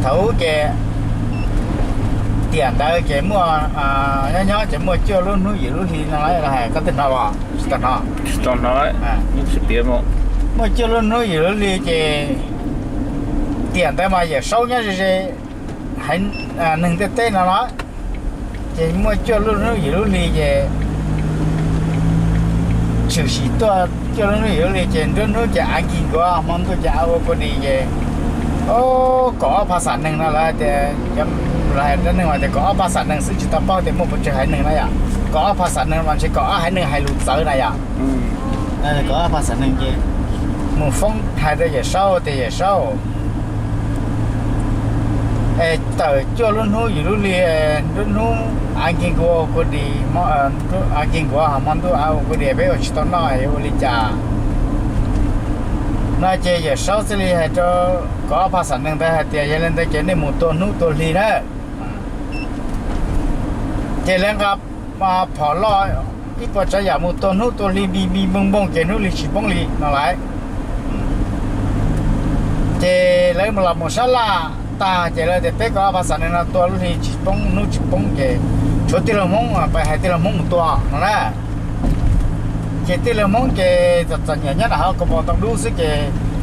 Thaum ub ces tiam ntawd ces muaj, nyob nyob ces muaj cuaj lub hnub yim lub hli no los hais, koj twb hnov los tsis tau hnov? Tsis tau hnov, tsis piav. Muaj cuaj lub hnub yim lub hli ces tiam ntawd mas Yawm Saub nyob ze ze haiv neeg ntiaj teb no los, ces muaj cuaj lub hnub yim lub hli ces tshwm sim tuaj cuaj lub hnub yim lub hli ces nruab hnub ces av nkig nkuav, hmo ntuj ces av ua kua dis ces, o, kaum ob phav xam neeg no lawv tias, lawv hais rab neeg mas tias kaum ob phav xam neeg xwb tsis tau paub tias muaj puas tsawg haiv neeg na yom. Kaum ob phav xam neeg mas ntshe kaum ob haiv neeg hais lus txawv na yom. Kaum ob phav xam neeg ces mus foob hais rau Yawm Saub tias Yawm Saub, es tawm cuaj lub hnub yim lub hli, nruab hnub av nkig nkuav ua kua dis, av nkig nkuav ho hmo ntuj av ua kua dis peb ua tsis tau noj yuav ua li cas? No ces Yawm Saub thiaj li hais rau kaum ob phav xam neeg ntawd hais tias yog li ntawd ces nej mus tua hnub tua hli na. Ces lawv nqa phom loj ib puas tsav yam mus tua hnub tua hli npig npig npoog npoog ces hnub hli tsis poob li no lawm. Ces lawv los mus sab laj tag ces lawv tias peb kaum ob phav xam neeg no tua lub hli tsis poob hnub tsis poob ces tshuav tij laug Hmoob, pais hais tij laug Hmoob mus tua no na. Ces tij laug Hmoob ces txom txom nyem nyob nram hauv kaus mom ntoo dub xwb ces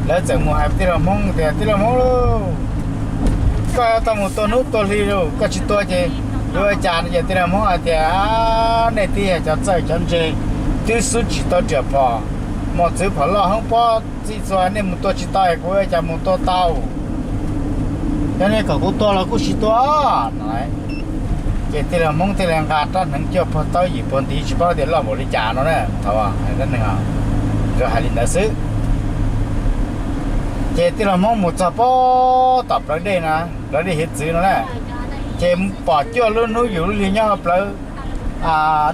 lawv txawm mus hais tij laug Hmoob tias tij laug Hmoob lauj, koj yuav tau mus tua hnub tua hli lauj, koj tsis tua ces yuav ua cas no? Ces tij laug Hmoob hais tias nej twb yog cov txawj cov ntse, twb xub tsis tau riam phom, mos txwv phom loj hoob pob txij txhua, nej mus tua tsis tau es kuv ua cas mus tua tau? Yog nej kom kuv tua los kuj tsis tua no. Ces tij laug Hmoob thiaj li nqa rab hneev cuaj puag taub yim puag ntiv tsis paub tias loj npaum li cas no na, thaum rab hneev nkawd hais li ntawd xwb. Ces tij laug Hmoob mus txog pob tom plawv dej na, plawv dej hiav txwv no na, ces pom cuaj lub hnub yim lub hli nyob hauv plawv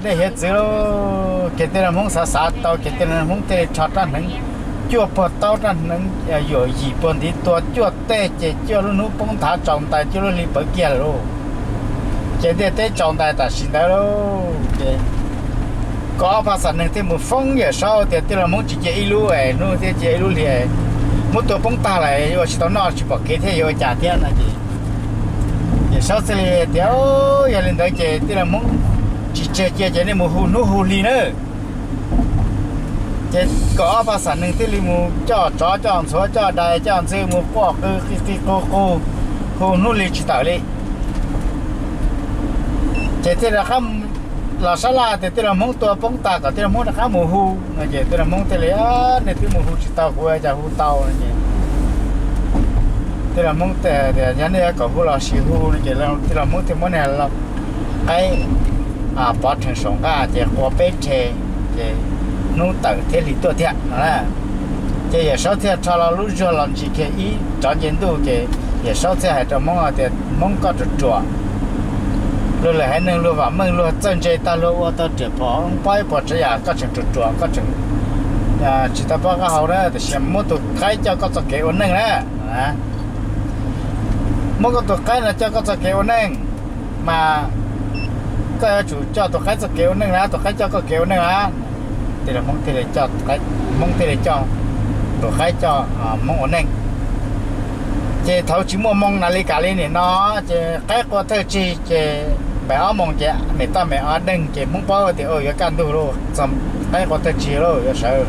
dej hiav txwv lauj. Ces tij laug Hmoob xav xav tau ces tij laug Hmoob thiaj li rho rab hneev cuaj puag taub, rab hneev yuam yim puag ntiv tua cuaj teg ces cuaj lub hnub poob nthav tsaus ntais, cuaj lub hli pawv kiag lawm lauj. Ces ntiaj teb tsaus ntais tam sim ntawd lauj. Ces kaum ob phav xam neeg thiaj mus foob Yawm Saub tias tij laug Hmoob tsis cia ib lub es hnub thiab cia ib lub hli, muab tua poob tag lawm yuav ua tsis tau noj tsis pom kev thiab yuav ua cas thiab no ces Yawm Saub thiaj li tias yog li ntawd ces tij laug Hmoob tsis tseg cia ces nej mus hu hnub hu hli nawb. Ces kaum ob phav xam neeg thiaj li mus coj tsov coj ntxhuav coj dais coj ntxhw mus quaj qw qi qi qu qu, hu hnub hli tsis tawm li. Ces thiaj rov qab los sab laj tias tij laug Hmoob tua poob tag kom tij laug Hmoob rov qab mus hu no ces tij laug Hmoob thiaj li, nej twb mus hu tsis tau kuv ua cas hu tau no ces tij laug Hmoob tias yog nej yuav kom hu los sis hu no ces tij laug Hmoob thiaj muab niag qaib pov rhees saum nqaj ces qua peb rhe, ces hnub tawm thiab hli tuaj thiab no na. Ces Yawm Saub thiaj rho lo lub zuag los ntsis kiag ib rov nce ntuj ces Yawm Saub thiaj hais rau Hmoob tias Hmoob koj ruam ruam, luag lwm haiv neeg luag vam meej luag txawj ntse tag luag ua tau riam phom pob ib puas tsav yam, koj tseem ruam ruam koj tseem tsis tau paub qab hau na, tiam sis muab tus qaib coj koj txoj kev ua neej na. Muab koj tus qaib no coj koj txoj kev ua neej, mas koj yuav tsum coj tus qaib txoj kev ua neej na, tus qaib coj koj kev ua neej na. Tij laug Hmoob thiaj li coj, Hmoob thiaj li coj tus qaib coj Hmoob ua neej. Ces thaum tsis muaj moo nas li kas li nim no, ces qaib qua thawj tsig ces npaim ob moos ces mem toj mem av deeg ces Hmoob paub tias yuav kaj ntug lauj, qaib qua thawj tsig lauj yuav sawv.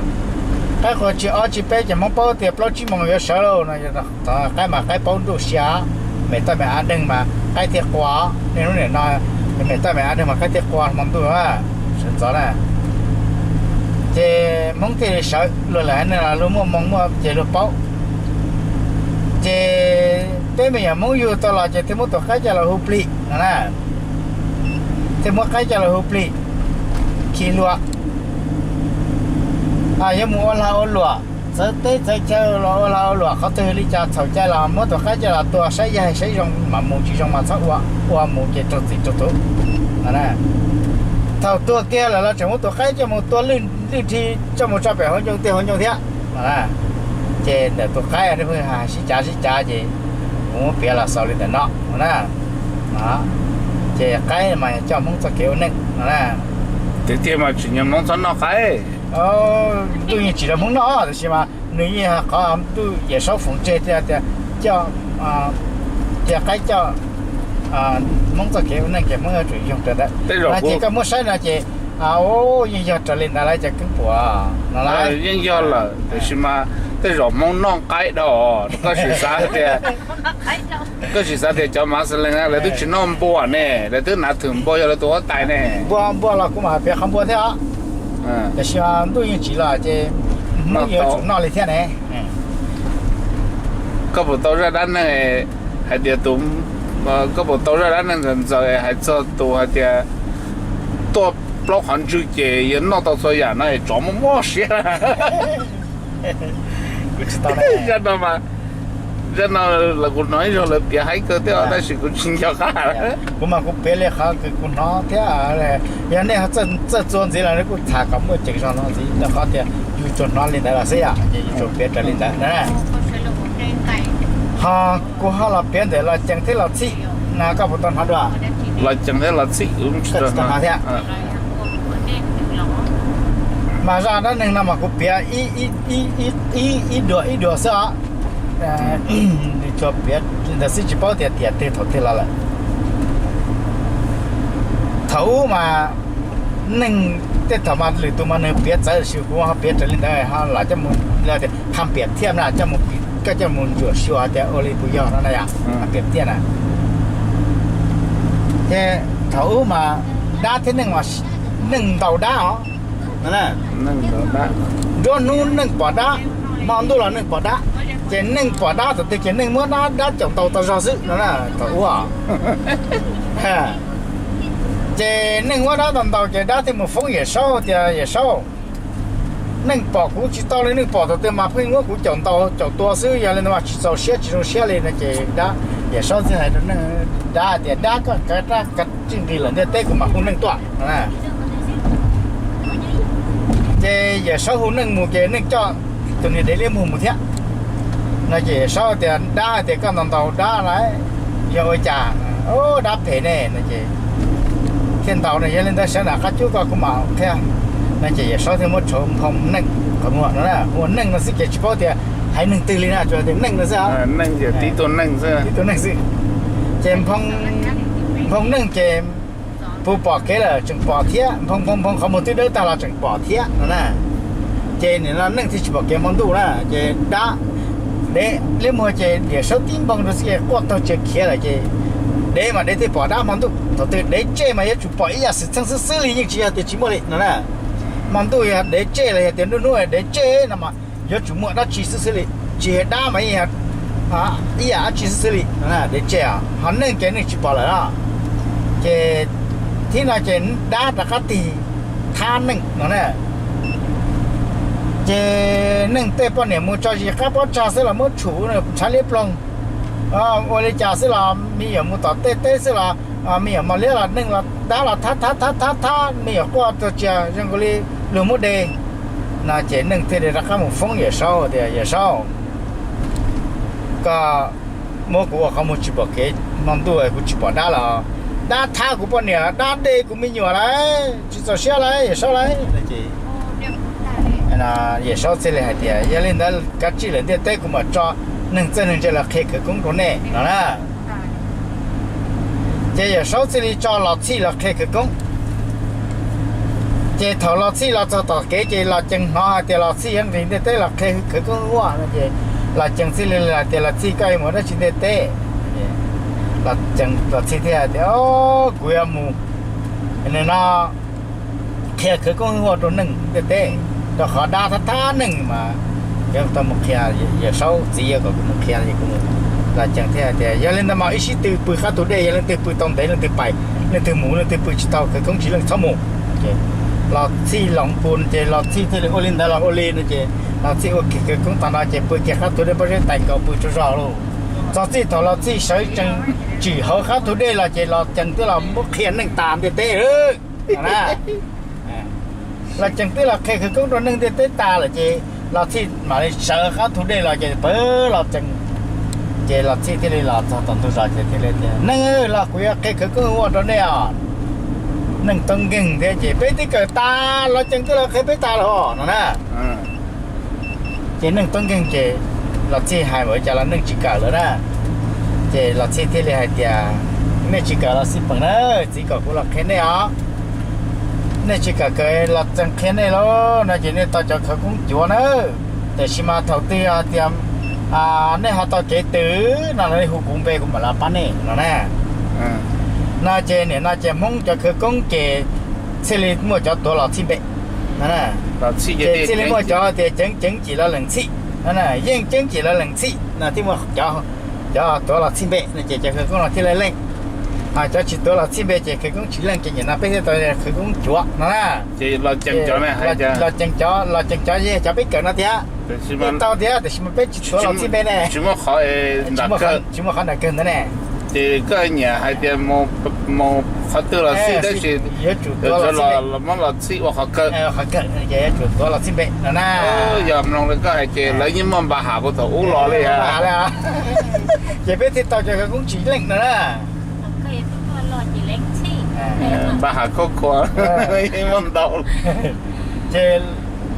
Qaib qua tsig ob tsig peb ces Hmoob paub tias plaub tsib moos yuav sawv lauj no. Qaib mas qaib paub ntuj sia, mem toj mem av deeg mas qaib thiaj qua, niaj hnub nim no mem toj mem av deeg mas qaib thiaj qua hmo ntuj sawv ntxov na. Ces Hmoob thiaj li sawv, luag lwm haiv neeg los luag muaj moo muaj ces luag paub. Ces peb me nyuam Hmoob yug tau los ces thiaj muab tus qaib coj los hu plig no na. Thiaj muab qaib coj los hu plig khi hlua, yuav mus ua lag ua luam txawv teb txawv chaw los ua lag ua luam qhov twg li cas txhaum cai los muab tus qaib coj los tua saib yaig saib zoo mas mus, tsis zoo mas txhob ua, ua mus ces raug txim raug tus no. Thaum tuag kiag lawm los tseem muab tus qaib coj mus tua lwj lwj dhi coj mus tso pem hauv ncoo tiaj hauv ncoo thiab no. Ces ntawm tus qaib nej pheej hais sib cav sib cav ces kuv muab piav los xaus li ntawm no no na. Ces qaib mas yog coj Hmoob txoj kev ua neej no na. Tiag tiag mas tsim nyog Hmoob txhob noj qaib. Ntuj yeej tsim rau Hmoob noj tiam sis mas nws yeej qhov ntuj Yawm Saub foom tseg tias coj Tias qaib coj Hmoob txoj kev ua neej ces Hmoob yuav tsum yoog raws ntawd. Tej zaum no ces koj muab saib no ces yeej yog raws li ntawd lawm cov keeb puas no lawm. Yeej yog lawm, tiam sis mas tej zaum Hmoob noj qaib dhau. Koj sim xav tias, koj sim xav tias cov Mav Xas Lees lawv twb tsis noj npua ne, lawv twb hnav thwm npua yog lawv tus huab tais ne. Npua, npua los kuv mam piav qhov npua thiab os. Tiam sis ntuj yeej tsim los ces Hmoob yuav tsum noj li thiab ne. Koj puas tau zaj dab neeg hais tias tus, koj puas tau zaj dab neeg ntxawm ntxawm hais txog tus hais tias tuaj plaub qhov ntswg ces yuav noj tau txhua yam no es tsov muaj muaj siab? Zaj no mas, zaj no los kuv hnov ib zaug lawv piav haib kawg thiab tab sis kuv tsis nco qab. Kuv mas kuv piav li qhov kws kuv hnov thiab. Yog nej txawj txua ntxiv los nej kuj tham kom muaj ceem zog no ntxiv, rau qhov tias yus tsuas hnov li ntawd los xwb yom, ces yus tsuas piav raws li ntawd na. Ho kuv ho los piav ntawm Los Cees thiab Los Txhij na, koj puas tau hnov dua? Los Cees thiab Los Txhij kuv tsis tau hnov thiab. Mas zaj dab neeg no mas kuv piav ib dua ib dua xwb os. Tsuas piav li ntawd xwb tsis paub tias tiam twg thaum twg los lawm. Thaum ub mas neeg tej thaum mas lwm tus mas nws piav txawv, tiam sis kuv ho piav raws li ntawd ho los coj mus, tias tham piam thiaj na, koj coj mus ntsuam xyuas tias ua li puas yog no na yom, tham piam thiaj na. Ces thaum ub mas dab thiab neeg, neeg ntaus dab os. Nruab hnub neeg pom dab, hmo ntuj los neeg pom dab. Ces neeg pom dab thaum twg ces neeg muab dab, dab caum ntaus tau zog xwb no na, thaum ub. Ces neeg muab dab ntaus ntaus ces dab thiaj mus foob Yawm Saub tias, Yawm Saub, neeg pom kuv tsis tau li, neeg pom thaum twg mas pheej muab kuv caum ntaus caum tua xwb, yog li ntawd mas tsis txaus siab tsis zoo siab li no ces dab, Yawm Saub thiaj hais rau neeg, dab tias, Dab, koj kav tsij nqis lawm ntiaj teb kuv mam hu neeg tuaj. Ces Yawm Saub hu neeg mus ces neeg coj tus niag dev liab muag mus thiab. No ces Yawm Saub tias, Dab, hais tias koj ntaus ntaus dab lawm yog ua cas? Dab phem ne no ces thiaj ntaus no, yog li ntawd sawv nram qab cub koj kuv mam qhia. No ces Yawm Saub thiaj muab tshuav Nphoo Neej qhov muag no, hu ua Neej no xwb ces tsis paub tias haiv neeg twg li na, tsuas tias Neej no xwb. Neej ces tib tug neej xwb, tib tug neej xwb. Ces Nphoo, Nphoo Neej ces puas pom kev lawm tseem pom thiab, Nphoo Nphoo Nphoo qhov muag twb dawb tag los tseem pom thiab no na. Ces nim no Neej thiaj tsis pom kev hmo ntuj na. Ces dab, dev liab muag ces Yawm Saub tib nphoo rau xwb ces quaj taug tsia khiav lawm ces dev mas dev thiaj pom dab hmo ntuj. Thaum twg dev tsej mas yuav tsum pom ib yam xwm txheej xwb xwb li, yeej tsis yog tias tsis muaj li no na. Hmo ntuj yog dev tsej los yog tias nruab hnub dev tsej no mas yuav tsum muaj dab tsi xwb xwb li, tsis yog dab mas yeej yog ib yam dab tsi xwb xwb li no na, dev tsej os. Ho Neej ces Neej tsis pom lawm na. Ces thib no ces dab rov qab tig thab Neej no na. Ces Neej tej poj niam mus tso zis qab pob tsag xwb los muab tshum ntshav liab ploog, ua li cas xwb los me nyuam mus tom tej teb xwb los me nyuam mos liab los Neej los dab los thab thab thab thab thab me nyuam quaj tuag tsia zoo nkaus li luag muab de. No ces Neej thiaj li rov qab mus foob Yawm Saub tias, Yawm Saub, koj muab kuv ua qhov muag tsis pom kev hmo ntuj kuv tsis pom dab los dab thab kuv poj niam, dab de kuv me nyuam lawm, tsis txaus siab lawm Yawm Saub lawm. Yawm Saub thiaj li hais tias, Yog li ntawd kav tsij lawm ntiaj teb kuv mam tso neeg txawj neeg ntse los qhia khawv koob rau nej no na. Ces Yawm Saub thiaj li tso Los Txhij los qhia khawv koob. Ces thaum Los Txhij los txog tom kev ces Los Cees hnov hais tias Los Txhij yuav nqis ntiaj teb los qhia khawv koob huaj no ces Los Cees thiaj li hais tias, Los Txhij, koj yuav mus dab tsi ntiaj teb? Los Txhij thiaj hais tias, Kuv yuav mus, nim no qhia khawv koob huaj rau neeg ntiaj teb, rau qhov dab thab thab neeg mas yuav tau mus qhia, Yawm Saub txiv yuav kom kuv mus qhia es kuv mus. Los Cees thiaj hais tias, Yog li ntawd mas ib sib tw pw qab tus dej, yog leej twg pw tau ntev leej twg pais, leej twg mus leej twg pw tsis tau khawv koob tsis leej txhob mus. Los Txhij los pw ces Los Txhij thiaj li ua li ntawd los ua li no ces Los Txhij ua kiag khawv koob tag no ces pw kiag qab tus dej pob zeb tais nkaus pw tsaug zog lauj. Txog txij thaum Los Txhij sawv tsees tsim hauv qab tus dej los ces Los Cees twb los muab qhia neeg tas ntiaj teb lawm na. Los Cees twb los qhia khawv koob rau neeg ntiaj teb tas lawm ces Los Txhij mam li sawv qab tus dej los ces pw Los Cees. Ces Los Txhij thiaj li los txog tom ntug zos ces thiaj li tias, Neeg, los kuv yuav qhia khawv koob huaj rau nej os. Neeg tub nkeeg thiab ces peb twb kawm tas, Los Cees twb los qhia peb tas lawm no na. Ces neeg tub nkeeg ces Los Txhij hais mas ua cas los neeg tsis kawm lawm na. Ces Los Txhij thiaj li hais tias, nej tsis kam los xij peem na, txiv kom kuv los qhia nej os. Nej tsis kam kawm los txeem qhia nej lauj no ces nej tau cov khawv koob cuav na. Tiam sis mas thaum twg yog tias nej ho tau kev twg no los nej hu kuv npe kuv mam li pab nej no na. No ces nim no ces Hmoob cov khawv koob ces thiaj li muaj cov tuav Los Txhij npe no. Ces thiaj li muaj cov tias ceev ceev cim los lees txhij no, yeej ceev cim los lees txhij no thiaj muaj cov, cov tuav Los Txhij npe no ces cov khawv koob no thiaj li leej. Cov tsis tuav Los Txhij npe ces khawv koob tsis leej ces nim no peb thiaj tau khawv koob cuav no na. Los ceev cov, los ceev cov yeej cov peb kawm no tiag, yeej tau tiag tiam sis mas peb tsis tuav Los Txhij npe ne. Tsis muaj qhov nram kawg ntawd ne. Ces koj nyiam hais tias mus qhov twg los xij tab sis yuav tsum tuav Los Txhij npe, muab Los Txhij ua qhov kawg. Qhov kawg ces yuav tsum tuav Los Txhij npe no na. Yog mloog li koj hais ces lawv yeej muaj npa ham puag thaum ub los li. Ces peb thiaj tau cov khawv koob tsis leej no na. Npa ham khub khua yeej muaj ntau. Ces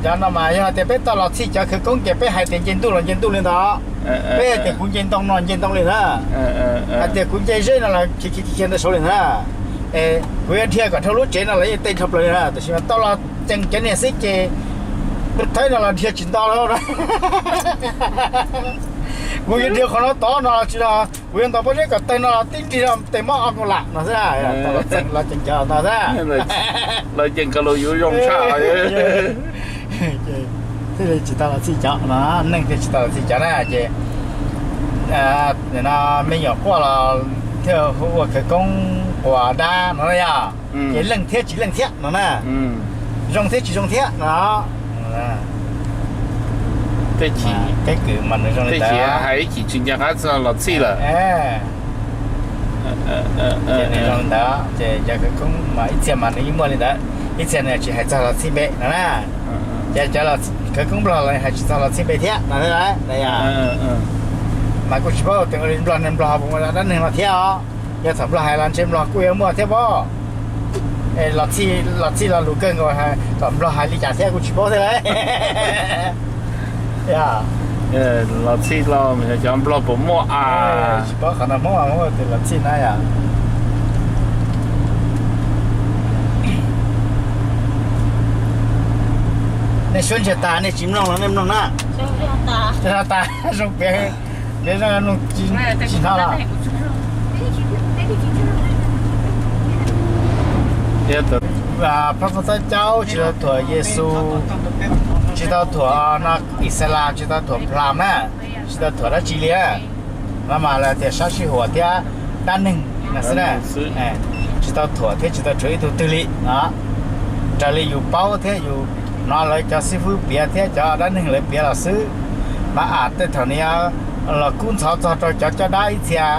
cov no mas yog tias peb tau Los Txhij cov khawv koob ces peb hais tias nce ntuj los nce ntuj li ntawd, peb hais tias kuv nce ntoo no nce ntoo li ntawd, hais tias kuv nce zeb no los khiav khiav ntawm saud li ntawd. Kuv yuav dhia kom dhau lub tsev no los yeej tej dhau plaws li ntawd, tiam sis mas tau los ceev cov niag xwb ces thawj no los dhia tsis nto lawm. Kuv yuav dhia qhov no tod no tsis los, kuv yuav nto pob zeb kom tawg no los tib nrig no tes mob o nkaus lam no xwb. Los ceev cov no xwb. Lawv ceev ko lus yuav zoo tshaj. Thiaj li tsis tau Los Txhij cov no, neeg thiaj tsis tau Los Txhij cov na ces no me nyuam quaj los thiaj hu ua khawv koob quas dab no na yog. Ces leej thiab tsis leej thiab no na, zoo thiab tsis zoo thiab no. Keeb kwm mas nws zoo li ntawd. Hais ib chim tsis nco qab txog Los Txhij lawm. Ces nws zoo li ntawd ces cov khawv koob mas ib txhia mas nws yeej muaj li ntawd, ib txhia nws tsis hais txog Los Txhij npe no na. Ces cov khawv koob Nplog los hais tsis txog Los Txhij npe thiab no. Mas kuj tsis paub tus Nplog ne, Nplog puas muaj dab neeg no thiab os. Yog thaum Nplog hais los ntshe Nplog kuj yuav muaj thiab pob. Los Txhij, Los Txhij lo lus kawg nkaus, kom Nplog hais li cas thiab kuj tsis paub thiab lauj. Los Txhij los cov Nplog puas muaj a? Tsis paub qhov no Hmoob, Hmoob tus Los Txhij na yom. Nej suab ntsiag tas nej tsis mloog los nej mloog na. Tsis hnov tas, zoo piav, piav zoo mloog tsis hnov los. Pab pab tab caub tsis tau thuam Yexus, tsis tau thuam no Ixalas, tsis tau thuam Phlam na, tsis tau thuam dab tsi li. No mas lawv tias sab sij huam thiab dab neeg no xwb na. Tsis tau thuam thiab tsis tau tshuav ib tug twg li no. Raws li yus paub thiab yus hnov lawv cov xib fwb piav thiab cov dab neeg lawv piav los xwb. Mas am tej thaum nws los kub ntxhov txog rau cov coj dab ib txhia,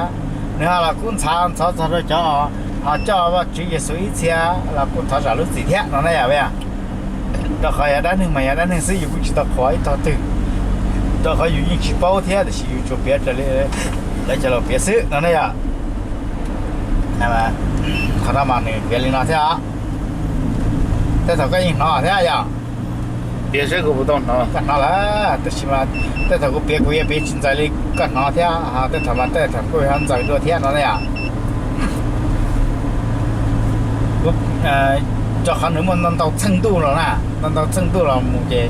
nws ho los kub ntxhov ntxhov txog rau cov ho coj Vajtswv Yexus ib txhia, los kuj thov zam lub txim thiab no na yom. Rau qhov yog dab neeg mas yog dab neeg xwb, yus kuj tsis tau qhuas ib tog twg, rau qhov yus yeej tsis paub thiab, tiam sis yus tsuas piav raws li lawv cov laus piav xwb no na yom. Qhov no mas nws piav li no thiab os. Tej thaum koj yeej hnov thiab yom. Piav seb kuv puas tau hnov. Koj hnov lawm, tiam sis mas tej thaum kuv piav kuv yuav piav tsis ntxaws li koj hnov thiab, tej thaum mas tej thaum kuj yuav ntxaws dua thiab no na yom. Rau qhov nws muaj ntau ntau txheej ntuj los na, ntau ntau txheej ntuj los mus ces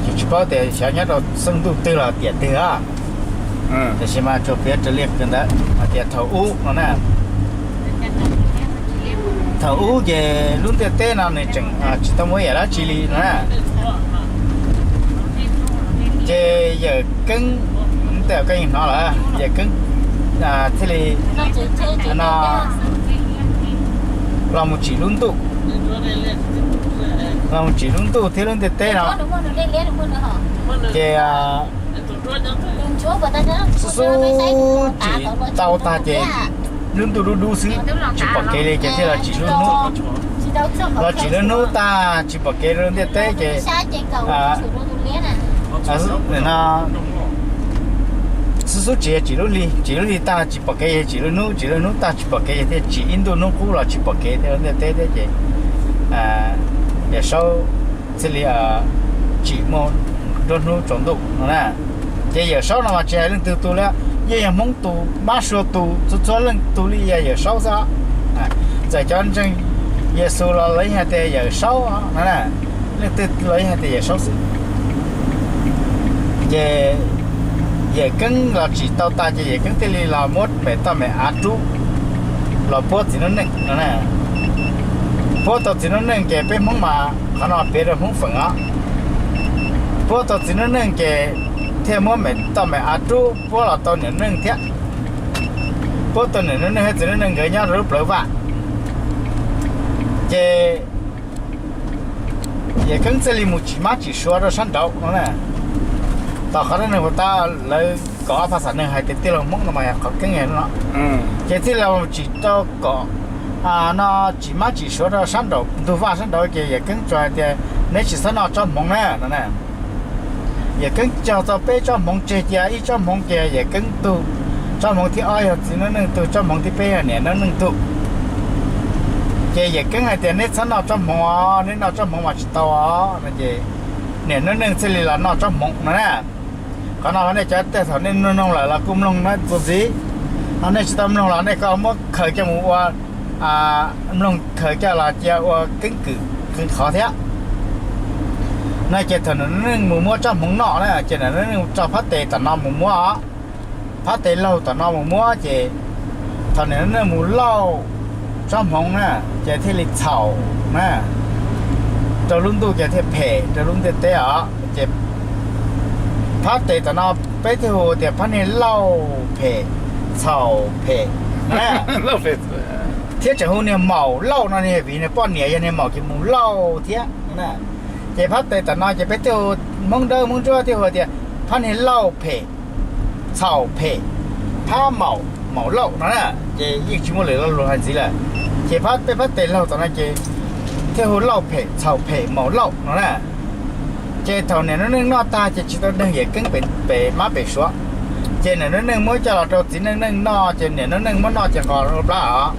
yus tsis paub tias xyov nyob rau txheej ntuj twg los tiam twg os. Tiam sis mas tsuas piav raws li ntawd hais tias thaum ub no na, thaum ub ces lub ntiaj teb no nws tseem tsis tau muaj yam dab tsi li no na. Ces yawm Keeb, tej koj yeej hnov lawm, yawm Keeb thiaj li no los mus tsim lub ntuj, los mus tsim lub ntuj thiab lub ntiaj teb no. Ces xub xub tsim tau tag ces lub ntuj dub dub xwb, tsis pom kev li ces thiaj los tsim lub hnub. Los tsim lub hnub tag tsis pom kev rau lub ntiaj teb ces no xub xub tsis yog tsim lub hli, tsim lub hli tag tsis pom kev, yog tsim lub hnub, tsim lub hnub tag tsis pom kev, yog thiaj tsim ib ntuj hnub qub los tsis pom kev thiab lub ntiaj teb thiab ces Yawm Saub thiaj li tsim muaj nruab hnub tsaus ntuj no na. Ces Yawm Saub no mas tsis hais leej twg tu li, Yeej yog Hmoob tus, Mab Suav tus, txhua txhua leej tus li yog Yawm Saub xwb os. Txawm cov ntseeg Yexus los lawv yeej hais tias Yawm Saub no, leej twg los yeej hais tias Yawm Saub xwb. Ces Yawm Keeb los tsim tau tas ces Yawm Keeb thiaj li los muab pem toj me av rub los puab txiv noob neej no. Puab tau txiv noob neej ces peb Hmoob mas qhov no piav rau Hmoob feem os. Puab tau txiv noob neej ces thiaj muab me toj me av rub puab los tau niam noob neej thiab. Puab tau niam noob neej thiab txiv noob neej nkawd nyob rau lub plawv vaj. Ces Yawm Keeb thiaj li mus tsim mab tsim suav rau sab nraud no na. Tom qhov dab neeg puas tab lawv kom ob phaj xam neeg hais tias tij laug Hmoob no mas yog qhov keeb no. Ces thiaj li tsim rau kom no tsim mab tsim suav rau sab nraud ntug vaj sab nraud ces Yawm Keeb tsuas hais tias neb tsis txhob noj tsob hmoov na no na. Yawm Keeb cog tau peb tsob hmoov tseg cia ib tsob hmoov ces Yawm Keeb tug, tsob hmoov thib ob yog txiv noob neej tug, tsob hmoov thib peb yog niam noob neej tug. Ces Yawm Keeb hais tias neb txhob noj tsob hmoov os, neb noj tsob hmoov mas tsis tau os no ces niam noob neej thiaj li los noj tsob hmoov no na. Qhov no nej cov tej thaum nej mloog mloog lawm los kuj mloog na txuas ntxiv, ho nej tsis tau mloog los nej koj muab khaws coj mus ua, mloog khaws coj los cia ua keeb kwm qhov thiab. No ces thaum niam noob neej mus muab tsob hmoov noj na ces niam noob neej tso phab tes tom no mus muab os. Phab tes laug tom no mus muab ces thaum niam noob neej mus lauj tsob hmoov na ces thiaj li txhaum na rau lub ntuj ces thiaj phem rau lub ntiaj teb os. Ces phab tes tom no peb thiaj hu tias phab niag lauj phem, txhaum phem na. Thiab tseem hu niag maum lauj no vim niag poj niam yog niag maum ces mus lauj thiab. Ces phab tes tom no ces peb thiaj hu, Hmoob dawb Hmoob ntsuab thiaj hu tias phab niag lauj phem, txhaum phem, phab maum, maum lauj no na. Ces yeej tsis muaj lwm lo lus hais ntxiv lawm. Ces phab, peb phab tes laug tom no ces thiaj hu lauj phem, txhaum phem, maum lauj no na. Ces thaum niam noob neej noj tag ces tsis tau neeg Yawm Keeb pem mab pem suav. Ces niam noob neej muab coj los rau txiv noob neej noj ces niam noob neej muab noj ces nqos rau plab os.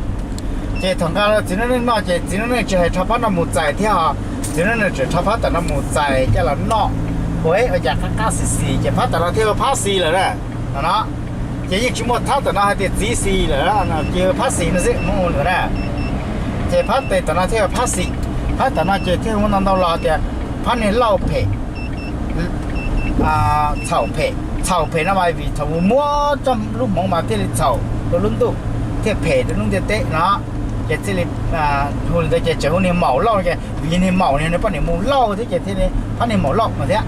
Ces thaum nqa rau txiv noob neej noj ces txiv noob neej tsis hais rho phab no mus txais thiab os, txiv noob neej tseem rho phab tom no mus txais coj los noj. Ua ua cas qab qab xis xis ces phab tom no thiaj ua phab xis lawm na. No no, ces yeej tsis muaj thab tom no hais tias txiv xis lawm, ces phab xis no xwb Hmoob hu lawm na. Ces phab tes tom no thiaj ua phab xis, phab tom no ces thiaj muaj ntau ntau los tias phab niag lauj phem, txhaum phem, txhaum phem no mas vim thaum mus muab tsob lub hmoov mas thiaj li txhaum rau lub ntuj, thiaj phem rau lub ntiaj teb no. Ces thiaj li hu li ntawd ces tseem hu niag maum lauj ces vim niag maum niag poj niam mus lauj thiab ces thiaj li phab niag maum lauj no thiab.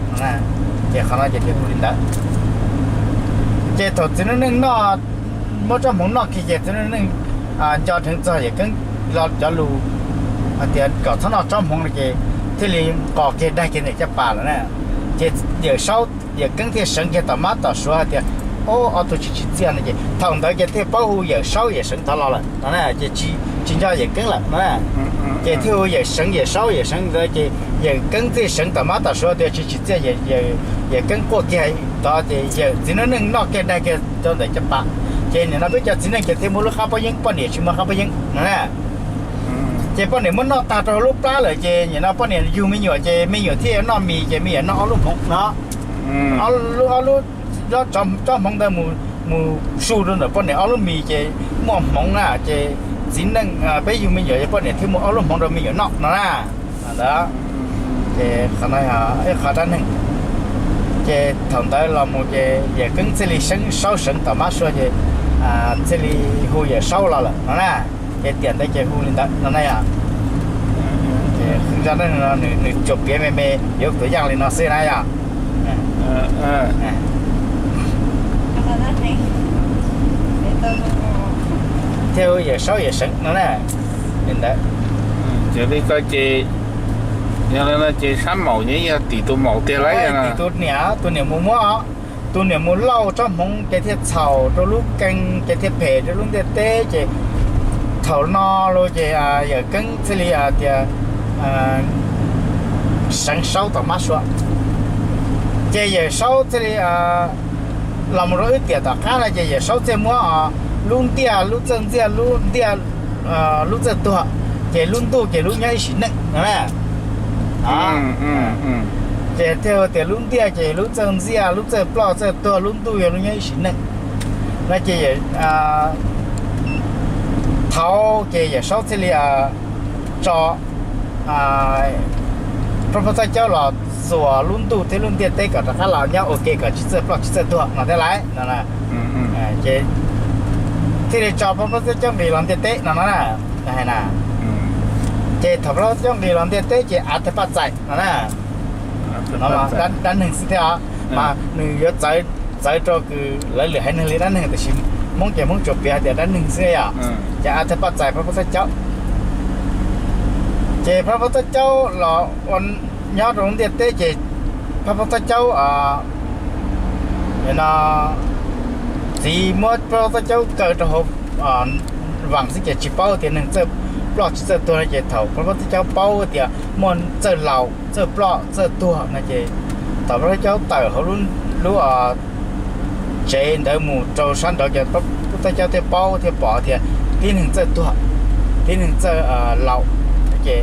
Ces qhov no ces thiaj hu li ntawd. Ces thaum txiv noob neej noj, muab tsob hmoov noj kiag ces txiv noob neej nco dheev txog Yawm Keeb los cov lus hais tias kom txhob noj tsob hmoov no ces thiaj li nqos kiag daig kiag ntawm caj pas lawm na. Ces Yawm Saub, Yawm Keeb thiaj seev kiag tom mab tom suav hais tias, Ob, ob tug tsis tsim txiaj no ces thaum ntawd ces thiaj paub hu Yawm Saub Yawm Seev tod los lawm no na. Ces tsis nco Yawm Keeb lawm no na. Ces thiaj hu Yawm Seev Yawm Saub Yawm Seev ntawd ces Yawm Keeb thiaj seev tom mab tom suav tias tsis tsim txiaj, Yawm Keeb quaj kiag tod ces Yawm txiv noob neej noj kiag daig kiag rau ntawm caj pas. Ces nim no peb cov txiv neej ces thiaj muaj lub qab pob yeeb, poj niam tsis muaj qab pob yeeb no na. Ces poj niam muab noj tag rau hauv lub plab lawm ces nim no poj niam yug me nyuam ces me nyuam thiaj noj mis ces me nyuam noj ob lub hmoov no. Ob lub, ob lub tsob hmoov ntawd mus su rau ntawm poj niam ob lub mis ces muaj hmoov na ces txiv neej, peb yug me nyuam ces poj niam thiaj muaj ob lub hmoov rau me nyuam noj no na. Ntawd ces qhov no ib qho dab neeg. Ces thaum ntawd los mus ces Yawm Keeb thiaj li seev, Saub seev tom mab suav ces thiaj li hu Yawm Saub los lawm no na. Ces tiam ntawd ces hu li ntawd no na yom. Ces zaj dab neeg no nws tsuas piav me me yuav tus yaj li no xwb na yom. Thiaj hu Yawm Saub Yawm Seev no na. Li ntawd. Ces li ko ces yog li no ces sab maum nyob yog tim tus maum tiag lauj, tim tus niam, tus niam mus muab, tus niam mus lauj tsob hmoov ces thiaj txhaum rau lub kee ces thiaj phem rau lub ntiaj teb ces thaum no los ces Yawm Keeb thiaj li tias seev Saub tom mab suav. Ces Yawm Saub thiaj li los mus rau ib tiam tom qab no ces Yawm Saub thiaj muab lub ntiaj, lub txawj ntxiaj, lub ntiaj, lub txawj tuag, ces lub ntuj ces lub nyob ib sim neej no na. Ces thiaj tias lub ntiaj ces lub txawj ntxiaj, lub txawj ploj txawj tuag, lub ntuj yog lub nyob ib sim neej. No ces thaud ces Yawm Saub thiaj li tso Phab Pab Thawj Caub los txuas lub ntuj thiab lub ntiaj teb kom rov qab los nyob ua ke kom tsis txawj ploj tsis txawj tuag no thiab lauj no. Ces thiaj li tso Phab Pab Thawj Caub nqis los ntiaj teb no no na. Hais na, ces thaum Phab Pab Thawj Caub nqis los ntiaj teb ces Av Thaj Paj Txais no na, no dab neeg xwb thiab os, mas nws yuav txawv, txawv rau kws lawv lwm haiv neeg li dab neeg, tiam sis Hmoob ces Hmoob tsuas piav hais tias dab neeg xwb yom. Ces Av Thaj Paj Txais Phab Pab Thawj Caub, ces Phab Pab Thawj Caub los ua nyob rau ntiaj teb ces Phab Pab Thawj Caub no txiv muab Phab Pab Thawj Caub kaw rau hauv vaam xwb ces tsis paub tias neeg txawj ploj tsis txawj tuag no ces thaum Phab Pab Thawj Caub paub tias muaj txawj laus txawj ploj txawj tuag no ces thaum Phab Pab Thawj Caub tawm hauv lub tsev ntawd mus rau sab nraud ces Phab Pab Thawj Caub thiaj paub thiaj pom tias tib neeg txawj tuag, tib neeg txawj laus, ces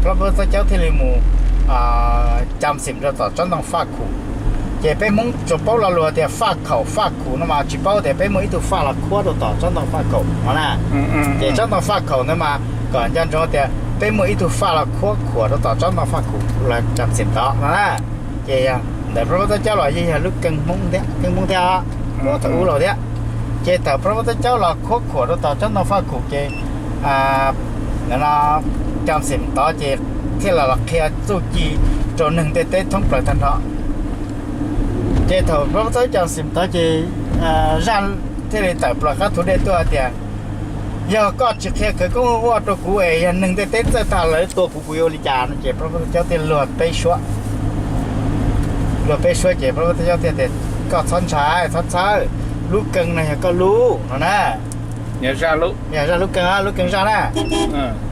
Phab Pab Thawj Caub thiaj li mus cam xim rau tom tsob ntoo Faj Khaum. Ces peb Hmoob tsuas paub lo lus tias Faj Khaum, Faj Khaum no mas tsis paub tias peb muaj ib tug faj los khuab rau tom tsob ntoo Faj Khaum no na. Ces tsob ntoo Faj Khaum ntawd mas kom nco ntsoov tias peb muaj ib tug faj los khuab khuam rau tom tsob ntoo Faj Khaum los cam xim tod no na. Ces yog ntawm Phab Pab Thawj Caub los yeej yog lub keeb Hmoob thiab, keeb Hmoob thiab os, thaum ub los thiab. Ces thaum Phab Pab Thawj Caub los khuab khuam rau tom tsob ntoo Faj Khaum ces cam xim tod ces thiaj los qhia txuj ci rau neeg ntiaj teb thoob plaws tag nrho. Ces thaum Phab Pab Thawj Caub cam xim tod ces zaj thiaj li tawm plaws qab thu dej tuaj hais tias yog koj tsis qhia khawv koob ua rau kuv es yog neeg ntiaj teb txawj tag lawv tua kuv kuv yuav ua li cas no ces Phab Pab Thawj Caub thiaj luag peb suab. Luag peb suab ces Phab Pab Thawj Caub thiaj tias koj txhob ntshai txhob txhawj, lub keeb no yog koj lub no na. Yog zaj lub keeb, lub keeb zaj na.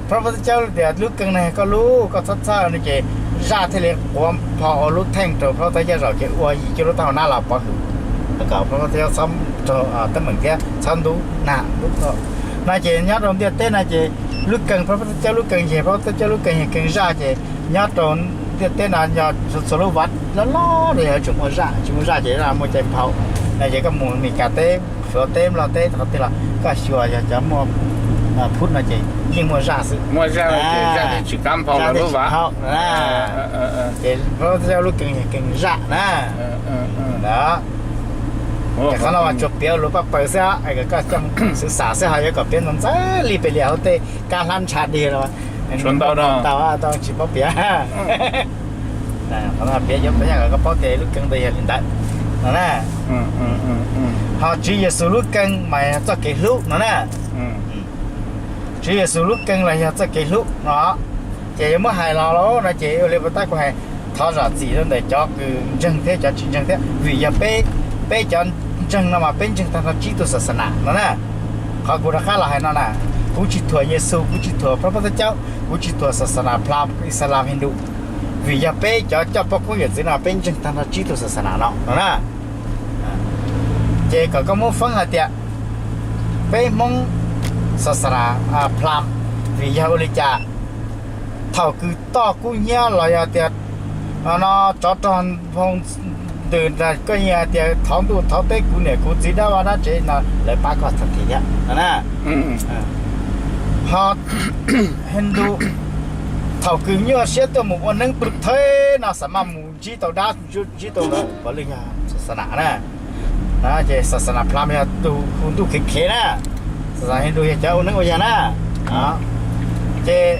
Phab Pab Thawj Caub tias lub keeb no yog koj lub, koj txhob txhawj no ces zaj thiaj li quav npho ua lub theej rau Phab Pab Thawj Caub zaum ces ua yim cuaj lub taub hau nab los pov hwm kom Phab Pab Thawj Caub txhob raug teeb meem thiab txhob ntub nag ntub no ces nyob rau ntiaj teb no ces lub keeb Phab Pab Thawj Caub lub keeb ces Phab Pab Thawj Caub lub keeb yog keeb zaj ces nyob rau ntiaj teb no yog txhua lub vav loj loj los yog tseem muaj zaj, tsis muaj zaj ces zaj muaj cai nphau no ces koj mus Meskas teb, Suav teb, Nplog teb qhov twg los koj xyuas yog cov muaj phub no ces yeej muaj zaj xwm. Muaj zaj ces zaj tsis kam nphau lub vav. Ces Phab Pab Thawj Caub lub keeb yog keeb zaj na. Qhov no mas tsuas piav lus paj paws xwb, koj coj xwm xam xwb, ho yuav kom piav ntxaws li pes li hauv tej kab hlab ntsha dig los tau, tsis paub piav. Qhov no piav yuav kom koj paub tias lub keeb ntawd yog li ntawd no na. Ho Tswv Yexus lub keeb mas yog txoj kev hlub no na. Tswv Yexus lub keeb los yog txoj kev hlub no, ces yuav muab hais los no ces ua li puas tab kuv hais, thov zam txim rau ntawm cov kws ntseeg thiab cov tsis ntseeg thiab, vim yog peb, peb cov ntseeg no mas peb ntseeg tag nrho tsib tug xas xas nas no na. Qhov kuv rov qab los hais no na, kuv tsis thuam Yexus, kuv tsis thuam Phab Pab Thawj Caub, kuv tsis thuam xas xas nas Phlam, Islam, Hindu, vim yog peb cov coj poj koob yawm txwv no peb ntseeg tag nrho tsib tug xas xas nas no no na. Ces kom koj muab feeb hais tias peb Hmoob xas xas nas Phlam, vim yog ua li cas thaum kws toj kub hnyiab los yog tias no tsov rog nphoo ntws nrag koj yeej hais tias thov ntuj thov teb kuv niam kuv txiv dab vaj dab tsev no lawv pab koj tag thiab no na. Ho Hindu thaum kws nyuaj siab tuaj mus ua neeb pw thawb no xam maj mus ntsib tau dab, ntsib tau ntawd puav leej yog xas xas nas na. Ces xas xas nas Phlam yog tus hu ntuj khev khev na, xas xas nas Hindu yog cov ua neeb ua yaig na. Ces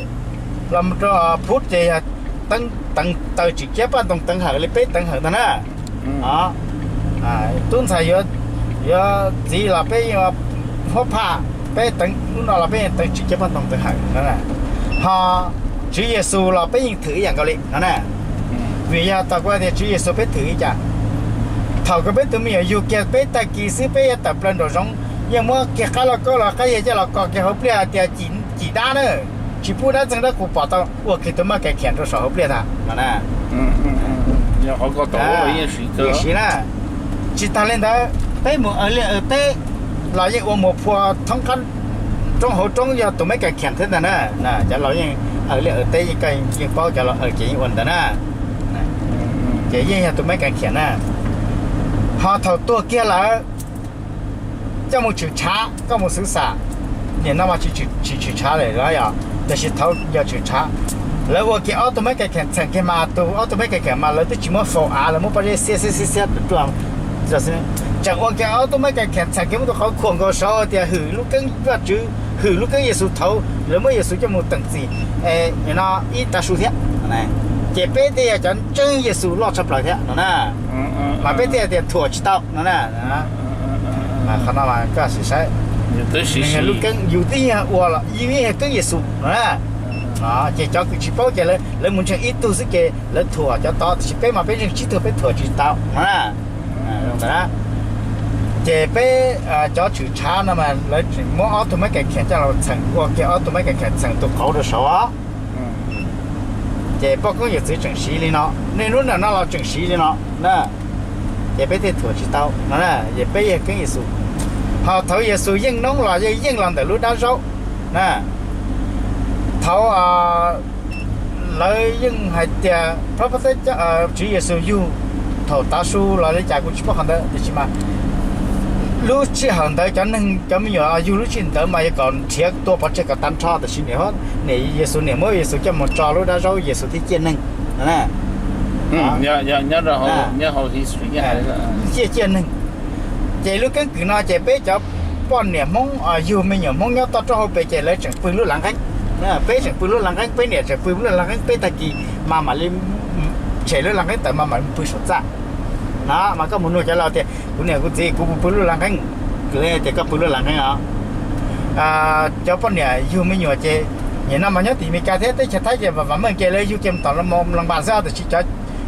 los rau Phub ces yog teev taws tsim ciab paj ntoos teev hawm li peb teev hawm ntag na. Tub ntxhais yuav txiv los peb huab phaj, peb teev lub no los peb teev tsim ciab paj ntoos teev hawm. Ho Tswv Yexus los peb yeej thwm ib yam nkaus li no na. Vim yog tau kuv tias Tswv Yexus peb thwm li cas? Thaum kws peb tus me nyuam yug kiag peb tag kis xwb peb yuav tawm plaws nraum zoov, yeej muab kiag qab lauj kaub los qab yag coj los kos kiag hauv pliaj hais tias cim dab na, tsis pub dab txeeg dab qus pom tau, ua kiag tus maj kas khiam rau saum hauv pliaj ntag no na. Yeej siv na. Tsis tag li ntawd peb mus aws liaj aws teb los yeej ua muas phua thoob qab roob hauv roob yog tus maj kas khiam thiab ntag na. Cov laus yeej aws liaj aws teb yeej, yeej paub cov laus aws ces yeej ua ntawd na. Ces yeej yog tus maj kas khiam na. Ho thaum tuag kiag lawm coj mus tshwm tshav, coj mus xwv xam. Nim no mas tsis tshwm tshav lawm los yog, tiam sis thaud yog tshwm tshav. Lawv ua kiag ob tug mab kas kheem txheem kiag mas tus ob tug mab kas kheem mas lawv twb tsis muab faus av, lawv muab pob zeb xiab xiab xiab xiab ruaj. Tseem ua kiag ob tug mab kas kheem txheem kiag muab tus qhov khuam nkaus saud tias hwm lub keeb Vajtswv, hwm lub keeb Yexus thaud lawv muab Yexus coj mus teem txim no ib tav su thiab. Ces peb thiaj yog cov ntseeg Yexus loj tshaj plaws thiab no na. Mas peb thiaj tias thuam tsis tau no na. Qhov no mas koj sim saib, lub keeb yus twb yog ua los yus yeej yog keeb Yexus no na. Ces cov kws tsis paub ces lawv mus ntseeg ib tug xwb ces lawv thuam cov tod, tiam sis peb mas peb ntseeg tsib tug peb thuam tsis tau no na. Ces peb cov tshwm tshav no mas lawv tseem muab ob tug mab kas kheem coj los txheem, ua kiag ob tug mab kas kheem txheem tus qauv rau saud os. Ces poj koob yawm txwv tseem siv li no, niaj hnub nim no los tseem siv li no na. Ces peb thiaj thuam tsis tau no na, ces peb yog keeb Yexus. Ho thaud Yexus yeej noob los yeej yeej los ntawm lub dab zaub na. Thaud lawv yeej hais tias Tswv Yexus yug thaum tav su los li cas kuv tsis paub qhov ntawd, tiam sis mas lub sij hawm ntawd cov neeg cov me nyuam yug lub sij hawm ntawd mas yog kom nrhiav tua pov tseg kom tag nrho, tiam sis niam Yexus niam muab Yexus coj mus tso lub dab zaub Yexus thiaj ciaj neeg. Ciaj ciaj neeg. Ces lub keeb kwm no ces peb cov poj niam Hmoob yug me nyuam Hmoob nyob toj roob hauv pes ces lawv tseem pw lub lav nqeeb. Peb tseem pw lub lav nqeeb, peb niam tseem pw lub lav nqeeb, peb tag kis mas mam li tshem lub lav nqeeb tawm mas mam li pw saum txaj. No mas koj mus nug cov laus tias kuv niam kuv txiv kuv pw lub lav nqeeb, tias koj pw lub lav nqeeb os. Cov poj niam yug me nyuam ces nim no mas nyob tim Meskas thiab teb chaws Thaib ces vam meej ces lawv yug kiag tom loo npas xwb, tiam sis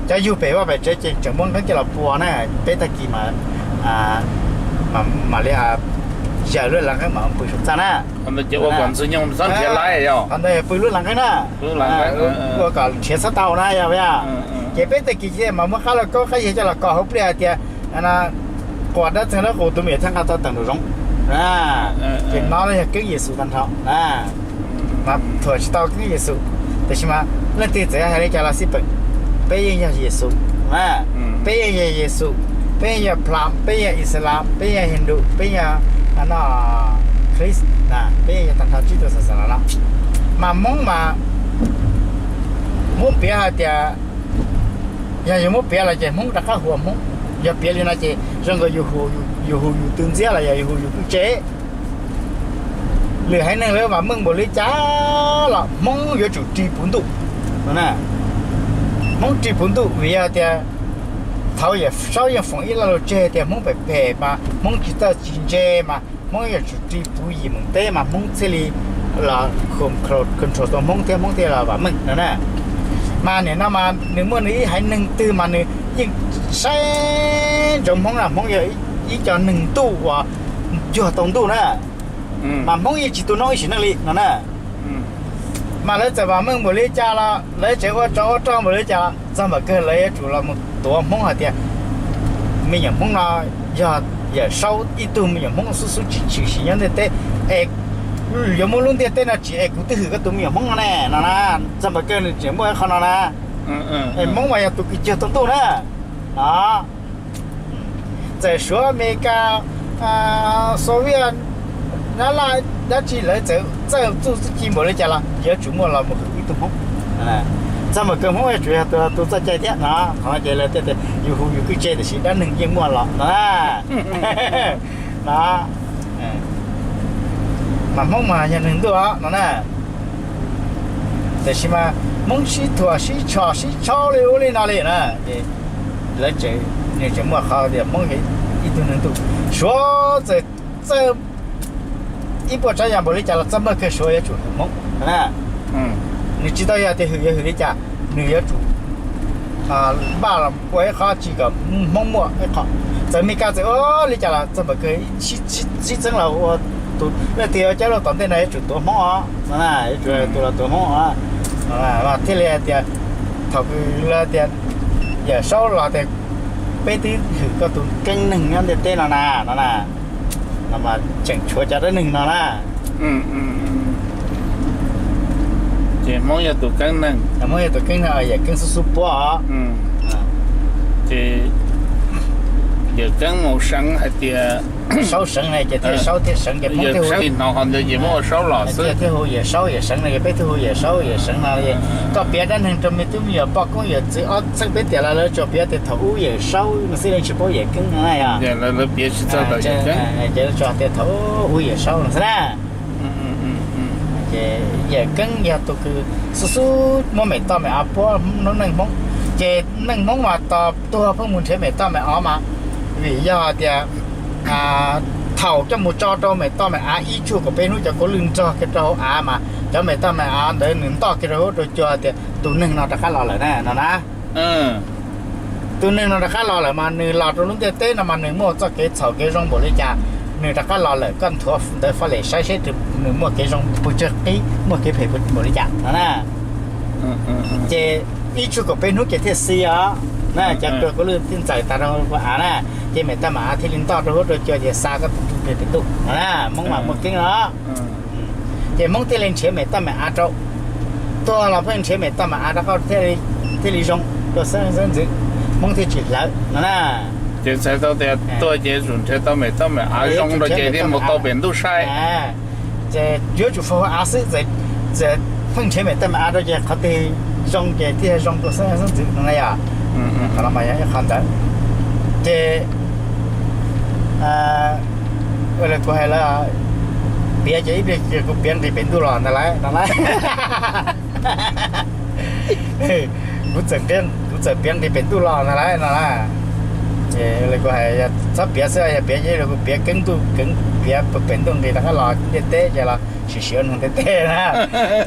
cov yug pem vaj pem tsev ces tseem muab nqeeb coj los pua na. Peb tag kis mas mam li yaws lub lav nqeeb mas pw saum txaj na. Qhov ntawd pw lub lav nqeeb na, ua kom nrhiav txhob tau na yog. Ces peb tag kis mas muab qab lauj kaub qab yag coj los kos hauv pliaj hais tias quas dab txeeg dab qus tus me nyuam thiaj nqa tau tawm nraum zoov. Ces no yog keeb Yexus tag nrho na. Mas thuam tsis tau keeb Yexus, tiam sis mas leej twg txawm hais li cas los xij peem, peb yeej yog Yexus na. Peb yeej yog Yexus, peb yeej yog Phlam, peb yeej yog Ixalas, peb yeej yog Hindu, peb yeej yog no Kris, peb yeej yog tag nrho tsib tug xas xas no. Mas Hmoob mas muab piav hais tias, yog yus muab piav los ces Hmoob rov qab hu ua Hmoob. Yog piav li no ces zoo nkaus yus hu yus tus ntxhiab los yog yus hu yus kwj tse. Lwm haiv neeg lawv vam meej npaum li cas los Hmoob yuav tsum ris puv ntuj no na. Hmoob ris puv ntuj vim yog tias thaud Yawm Saub yeej foom ib lo lus tseg tias Hmoob phem phem mas Hmoob tsis txawj tsis ntse mas Hmoob yuav tsum ris puv yim meem teb mas Hmoob thiaj li los control tau Hmoob thiab Hmoob thiaj los vam meej no na. Mas nim no mas nws muaj nws ib haiv neeg twg mas nws yeej saib ntsoov Hmoob na, Hmoob yog ib co neeg ntuj uas cuag tau ntuj na. Mas Hmoob yeej tsis tu noob ib sim neej li no na. Mas lawv txawm vam meej npaum li cas los lawv tseem ua tsov ua rog npaum li cas los txog npaum kawg lawv yuav tsum los mus tuav Hmoob hais tias me nyuam Hmoob no yog Yawm Saub ib tug me nyuam Hmoob xub xub tsis tshwm sim nyob ntiaj teb es yuav muab lub ntiaj teb no tsim es kuv twb hwm koj tus me nyuam Hmoob no ne no na. Txog npaum kawg nws tseem muaj qhov no na. Es Hmoob mas yog tus kws cuag tau ntuj na. No txawm Suav, Amelikas, Soviet, Nyab Laj dab tsi lawv txawm txawj txuj txuj ci npaum li cas los yuav tsum muaj los mus hwm ib tug Hmoob. Txog npaum kawg Hmoob yuav tsum yog tus txoj cai thiab no. Qhov no ces lawv thiaj tias yus hu yus kwj tse tiam sis dab neeg yeej muaj los no na. No mas Hmoob mas yog neeg ntuj os no na. Tiam sis mas Hmoob sib thuam sib tshom sib tshaub li ub li no li na, ces lawv tseem, nws tseem muaj qhov tias Hmoob yog ib tug neeg ntuj. Suav txawm txawj ib puas tsav yam npaum li cas los txog npaum kawg Suav yuav tsum hwm Hmoob na. Nws tsis tau yog tias hwm yuav hwm li cas, nws yuav tsum npaj los ua ib qho tsis kom Hmoob muaj ib qho. Txawm Amelikas txawm ua li cas los txog npaum kawg sib txeeb los ua tus leej twg coj lub tom ntej no yuav tsum tuav Hmoob os no na, yuav tsum tus los tuav Hmoob os. Thiaj li hais tias thaum kws lawv tias Yawm Saub los tias peb twb hwm koj tus keeb neeg nyob ntiaj teb no na no na, no mas tseem tshuav cov dab neeg no na. Ces Hmoob yog tus keeb neeg, Hmoob yog tus keeb neeg, yawm keeb xub xub puab os. Ces yawm keeb Maus Seev hais tias Saub Seev na ces thiaj Saub thiaj Seev ces Hmoob thiaj hu, hnov qhov ntawd ces muab ua Saub los xwb, thiaj hu Yawm Saub Yawm Seev no, peb thiaj hu Yawm Saub Yawm Seev no. Koj piav dab neeg rau me tub me nyuam poj koob yawm txwv ob txheej peb tiam los lawv tsuas piav tias thaum ub Yawm Saub no xwb, leej tsis paub Yawm Keeb no na yog. Lawv piav tsis txog ntawm Yawm Keeb, ces lawv tsuas tias thaum ub Yawm Saub no xwb na. Ces Yawm Keeb yog tus kws xub xub muab Mem Toj Mem Av puab noob neej Hmoob. Ces neej Hmoob mas tos tuag pheej mus nrhiav Mem Toj Mem Av mas vim yog tias thaum coj mus tso rau Mem Toj Mem Av ib tsug kaum peb hnub cov kua lwj nrog kiag rau hauv av mas cov Mem Toj Mem Av ntawd nws ntoj kiag rau huab rau cua tias tus neeg no rov qab los lawm na no na. Tus neeg no rov qab los lawm mas nws los rau lub ntiaj teb no mas nws muaj txoj kev txhaum kev zoo npaum li cas, nws rov qab los lawm koj nthuav ntawv foj lem saib seb nws muaj kev zoo puas tsawg qib muaj kev phem npaum li cas no na. Ces ib tsug kaum peb hnub ces thiaj xi os na, cov kua lwj thiaj ntxaws tas rau av na, ces Mem Toj Mem Av thiaj li ntoj rau huab rau cua ces xa koj tus ntuj pem ntuj no na, Hmoob mas muaj keeb no. Ces Hmoob thiaj li nrhiav Mem Toj Mem Av rau, tuag los pheej nrhiav Mem Toj Mem Av rau koj thiaj li zoo rau xeeb xeeb ntxwv, Hmoob thiaj tsis hlawv no na. Ces txhais tau tias tuag ces yuav tsum nrhiav tau Mem Toj Mem Av zoo rau ces thiaj mus tau pem ntuj saib. Ces yuav tsum faus hauv av xwb, txawm pheej nrhiav Mem Toj Mem Av rau ces qhov twg zoo ces thiaj zoo rau xeeb xeeb ntxwv no na yom. Qhov no mas yog ib qhov ntawd. Ces ua li kuv hais lawm, piav ces ib pliag kuv piav nqis pem ntuj los ntag lauj no lauj. Kuv txawm, kuv txawm piav nqis pem ntuj los ntag lauj no lauj. Ces ua li kuv hais, yog txhob piav xwb, yog piav ces kuv piav keeb ntuj keeb, piav pem ntuj nqis rov qab los ntiaj teb ces los sim sim ua neeg ntiaj teb na.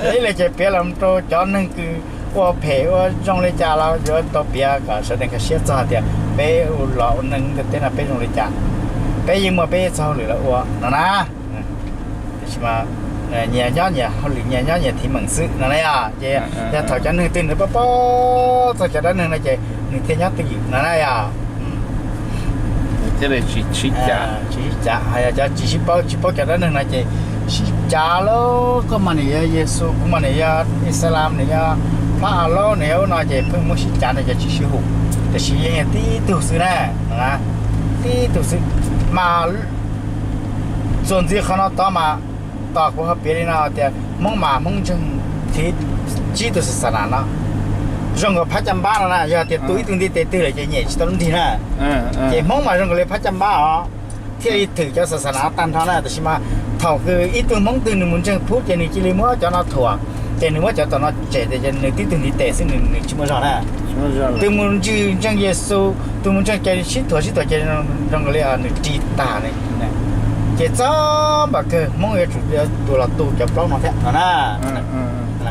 Ces ib leeg ces piav los rau cov neeg kws ua phem ua zoo li cas los yuav tau piav kom sawv daws nkag siab txog tias peb los ua neeg ntiaj teb no peb zoo li cas, peb yeej muaj peb txoj hauj lwm los ua no na. Tiam sis mas nyias nyob nyias hauj lwm, nyias nyob nyias thim meem xwb no na yom. Ces yog thaum cov neeg twg nws paub paub txog cov dab neeg no ces nws thiaj nyob twj ywm no na yom. Thiaj li tsis sib cav, tsis sib cav, ho yog cov tsis sib paub, tsis paub cov dab neeg no ces sib cav lauj, koj mas nws yog Yexus, kuv mas nws yog Islam, nws yog Phab Alaub, nws yog ub no ces pheej muab sib cav no ces tsis sib hum. Tiam sis yeej yog tib tug xwb na, tib tug xwb. Mas txuas ntxiv qhov no tod mas, tos kuv ho piav li no tias Hmoob mas Hmoob ntseeg thib tsib tus xas xas nas no, zoo nkaus phab caj npab no na, yog tias tu ib tug ntiv tes twg lawm ces nyem tsis tau lub nrig na. Ces Hmoob mas zoo nkaus li phab caj npab os, thiaj li thwm cov xas xas nas tag nrho na. Tiam sis mas thaum kws ib tug Hmoob twg nws mus ntseeg phub ces nws cia li muab cov no thuam, ces nws muab cov tom no tshem tias nws tib tug ntiv tes xwb, nws tsis muaj zog na. Tus mus ntseeg Yexus, tus mus ntseeg ces sib thuam sib thuam ces zoo nkaus li nws ris tag. Ces txog npaum kawg Hmoob yuav tsum tus los tu cov plaub no thiab no na.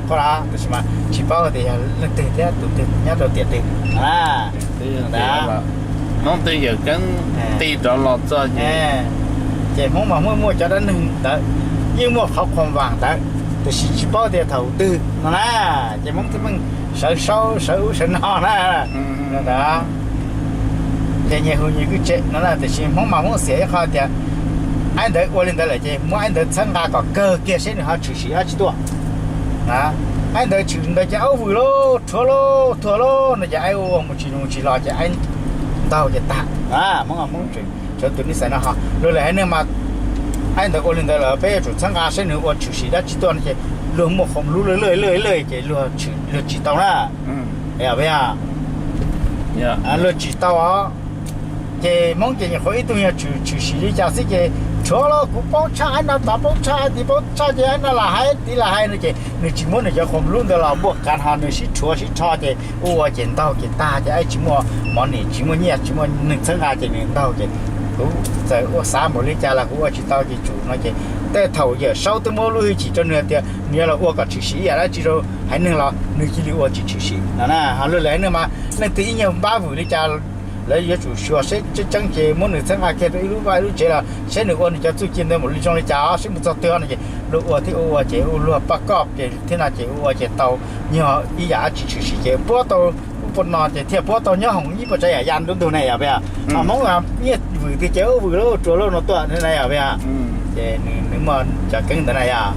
Tiam sis mas tsis paub tias yog leej twg thiab tus twg nyob rau tiam twg no na. Hmoob twb yawm keeb ti rov los txog ces, ces Hmoob mas muaj muaj cov dab neeg ntawd, yeej muaj qhov qhuas vam ntawd, tiam sis tsis paub tias thaum twg no na. Ces Hmoob thiaj pheej sawv saub sawv ub sawv no na. Ces nyias hu nyias kwj tse no na, tiam sis Hmoob mas Hmoob xiam ib qho tias aib ntawd ua li ntawd lawm ces muab aib ntawd txhawb nqa kom kawg kiag seb nws ho tshwm sim dab tsi tuaj. Aib ntawd tshwm ntawd ces aib vwm lauj, rhuav lauj, thuam lauj no ces aib ua mus tsis mus tsis los ces aib ntaug ces tag. Hmoob, Hmoob tseem tshuav tus nij xais no ho luag lwm haiv neeg mas aib ntawd ua li ntawd lawm peb yuav tsum txhawb nqa seb nws ua tshwm sim dab tsi tuaj no ces luag muaj qhov lub lawj lawj lawj ces luag tshwm luag tsim tau na. Luag tsim tau os. Ces Hmoob ces nyuam qhuav ib tug nyuag tshwm tshwm sim li cas xwb ces rhuav los kuv paub tshaj aib no tod, paub tshaj aib tid, paub tshaj ces aib no lam hais tid lam hais no ces nws tsis muab nws cov qhuas lub ntawd los npuaj kav ho nws sib rhuav sib rho ces ua ua ces ntaug ces tag ces aib tsis muaj mov nim, tsis muaj nyiaj, tsis muaj neeg txhawb nqa ces nws ntaug ces kuv txawm ua xav npaum li cas los kuv ua tsis tau ces tsum no ces tej thaum Yawm Saub twb muab lub hwj chim rau nws tias nws yuav los ua kom tshwm sim ib yam dab tsi rau haiv neeg los nws cia li ua tsis tshwm sim no na. Ho luag lwm haiv neeg mas leej twg ib nyuag npab vwm li cas lawv yuav tsum xyuas seb tseeb tseeb ces muab nws txhawb nqa kiag rau ib lub vaj ib lub tsev los seb nws ua nws cov txuj ci ntawd npaum li zoo li cas os, seb mus txog twg no ces luag ua thiab ua ua ces ua luag paj koj ces thiab no ces ua ua ces tau nyuag ib yam dab tsi tshwm sim ces puab tau ub puab no ces thiaj puab tau nyob hoom ib puas tsav yam ya nruab ntug na yom. Peb ho Hmoob nyiaj vwm tiag ces ub vwm lauj, rhuav lauj no tuaj na yom. Peb ces nws muaj cov keeb ntawd na yom.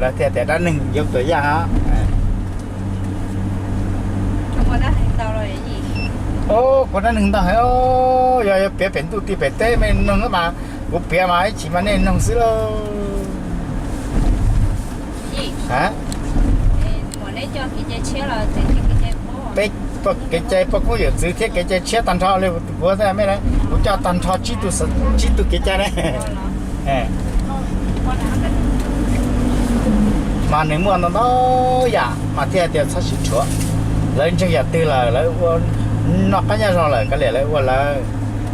Lawv thiaj tias dab neeg yuav tuam yaj os. Kuv dab neeg ntag, yog yuav piav pem ntuj tim pem teb me noog mas, kuv piav mas ib chim mas nej noog xwb lauj. Peb kev cai poj koob yawm txwv thiab kev cai tshiab tag nrho li kuv, kuv coj tag nrho tsib tug kev cai ne. Mas nws muaj ntau ntau yam mas thiaj tias txhob sib rhuav. Lawv ntseeg yam twg lawm, lawv ua noj qab nyob zoo lawm, kav liam lawv ua lawv.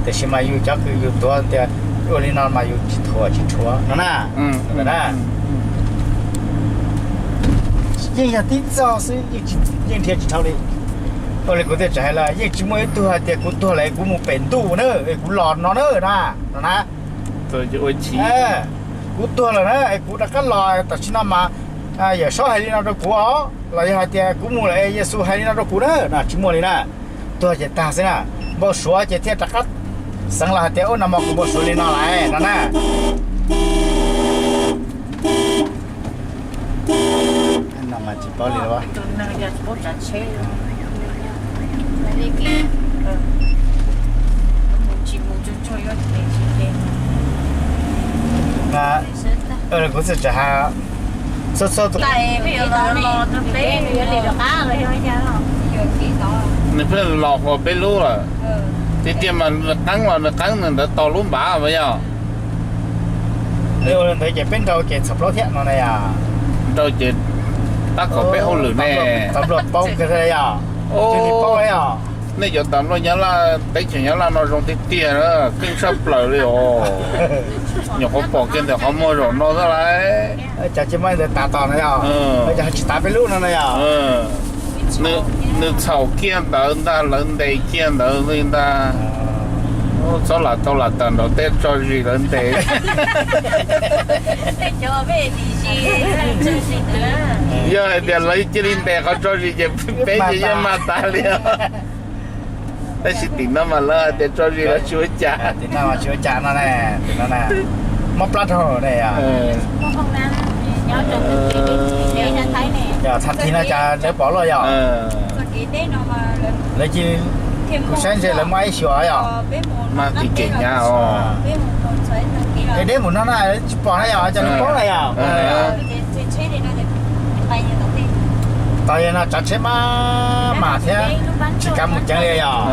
Tiam sis mas yus cov kws yus tuav tias ua li no mas yus tsis thuam tsis rhuav no na. Yeej yog tib txoj xwb, yeej nrhiav tsis dhau li. Ua li kuv thiaj tseem hais los yeej tsis muaj ib tug hais tias kuv tuag lawm es kuv mus pem ntuj na es kuv los no na, no na. Kuv tuag lawm na es kuv rov qab los tam sim no mas Yawm Saub hais li no rau kuv os, los yog hais tias kuv mus lawm es Yexus hais li no rau kuv na, no tsis muaj li na. Tuag ces tag xwb na. Npau suav ces thiaj rov qab xeev los hais tias ub, nag hmo kuv npau suav li no lawm no na. No mas tsis paub li. Kuv txawm tsam has txhua txhua tus, nws pheej los hua peb lub lawm. Tiag tiag mas nws qeeb los nws qeeb nws ntawd tau lub npav mas yog. Ua li ntawd ces peb nrau ces txham plaub thiab no na yom. Nrau ces tab kom peb hauj lwm ne. Tam luaj paub kawg thiab yom. Tus li paub yom. Nej cov tam luaj Nyab Laj, teb chaws Nyab Laj no zoo tiag tiag na, keej tshaj plaws li os. Nyuam qhuav pom kiag ntawm qhov muag zaum no xwb lauj. Cov tsis muaj ntawd tas tos no yom. Cov tsis tas peb lub no na yom. Nws txhaum kiag ntawd ntag, lawv ntes kiag ntawd li ntag. Txhob lam tau lam tawm nraum tej tso zis lawv ntes. Yog hais tias lawv cia li ntes qhov tso zis ces peb ces yeej mag tas li. Tab sis tim no mas lawv hais tias tso zis los tsis ua cas. Tim no mas tsis ua cas no ne. Tim no mob plab dhau ne. Yog txhab thib no cas lawv pom luaj yom. Lawv cia li, kuv saib ntshe lawv muaj ib xyuas yom. Mas tim kem hnyav os. Es deb mus no na tsis pom na yom, cas lawv paub na yom. Tau yog no tsav tsheb maj mam thiab tsis kav mus ceev li yom.